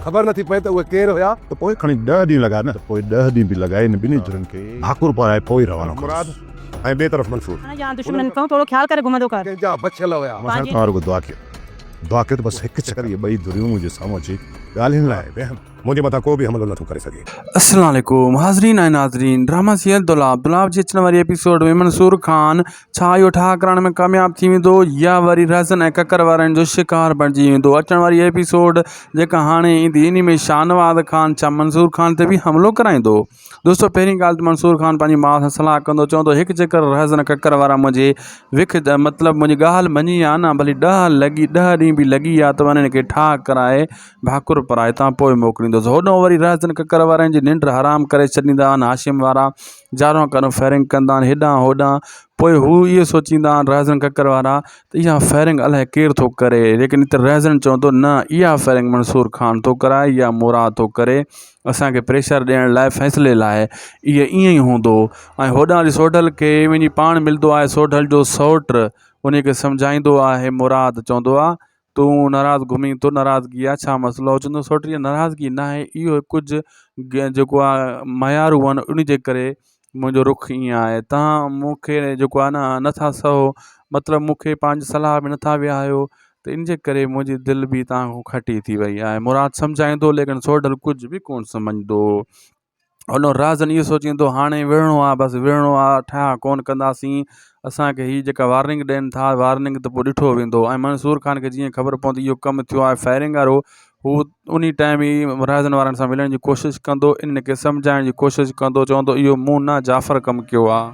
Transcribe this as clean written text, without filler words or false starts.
خبر نٿي پئي ته اهي ڪير هيا. ته پوء کڻي ڏهه ڏينهن لڳاء نه. ته پوء ڏهه ڏينهن به لڳائي هن ٻنهي ڌرين کي ڀاڪر پارائي پوء ئي روانو ڪندس. مراد ۽ ٻئي طرف منصور. هاڻي يا دشمنن کان ٿورو خيال ڪري گهمندو ڪر. ڪنهن جا بچيل هيا. مان سائين توهان رڳو دعا ڪيو. دعا ڪيو ته بس هڪ چڪر اهي ٻئي ڌريون منهنجي سامهون اچي ڳالهين لاء ويهن. منهنجي مٿان ڪو به حملو نٿو ڪري سگهي. السلام عليڪم حاضرين ۽ ناظرين ڊراما سيريل دولاب دولاب جي اچڻ واري ايپيسوڊ ۾ منصور خان ڇا اهو ٺاهه ڪرائڻ ۾ ڪامياب ٿي ويندو يا وري رهزن ۽ ڪڪر وارن جو شڪار بڻجي ويندو اچڻ واري ايپيسوڊ جيڪا هاڻي ايندي انهي ۾ شاهنواز خان ڇا منصور خان تي به حملو ڪرائيندو دوستو پهرين ڳالهه ته منصور خان پنهنجي ماء سان صلاح ڪندو چوندو هڪ جيڪر رهزن ڪڪر وارا منهنجي وک مطلب منهنجي ڳالهه مڃي آ نه ڀلي ڏهه لڳي ڏهه ڏينهن به لڳي آ ته انهن کي ٺاهه ڪرائي ڀاڪر پرائي تان پوء موڪليندس هوڏانهن وري رهزن ڪڪر وارن جي ننڊ حرام ڪري ڇڏيندا آهن هاشم وارا جارو ڪرو فائرنگ ڪندا آهن هيڏانهن هوڏانهن پوء هو اهو سوچيندا آهن رهزن ڪڪر وارا ته اها فائرنگ الائي ڪير ٿو ڪري ليڪن هتي رهزن چوندو نه اها فائرنگ منصور خان ٿو ڪرائي يا مراد ٿو ڪري اسان کي پريشر ڏيڻ لاء فيصلي لاء اهي ائين ئي هوندو ۽ هوڏانهن وري سوڍل کي وڃي پاڻ ملندو آهي سوڍل جو سئوٽ ان کي سمجهائيندو آهي مراد چوندو آهي تون ناراض گهمين ٿو ناراضگي آ ڇا مسئلو آ چوندو سوٽ اها ناراضگي ناهي اهو ڪجهه جيڪو آ معيارون آهن ان جي ڪري منهنجو رخ ائين آهي توهان مون کي جيڪو آهي نه نٿا سهو مطلب مون کي پنهنجي صلاح ۾ نٿا ويهايو ته ان جي ڪري منهنجي دل به توهان کان کٽي ٿي وئي آهي مراد سمجهائيندو ليڪن سوڍل ڪجهه به ڪونه سمجهندو هن رازن اهو سوچيندو هاڻي وڙهڻو آهي بس وڙهڻو آهي ٺاهه ڪونه ڪنداسين اسانکي هي جيڪا وارننگ ڏين ٿا وارننگ ته پوء ڏٺو ويندو ۽ منصور خان کي جيئن خبر پوندي اهو ڪم ٿيو آهي فائرنگ وارو هو ان ٽائيم ئي رازن وارن سان ملڻ جي ڪوشش ڪندو انهن کي سمجهائڻ جي ڪوشش ڪندو چوندو اهو مون نه جعفر ڪم ڪيو آهي.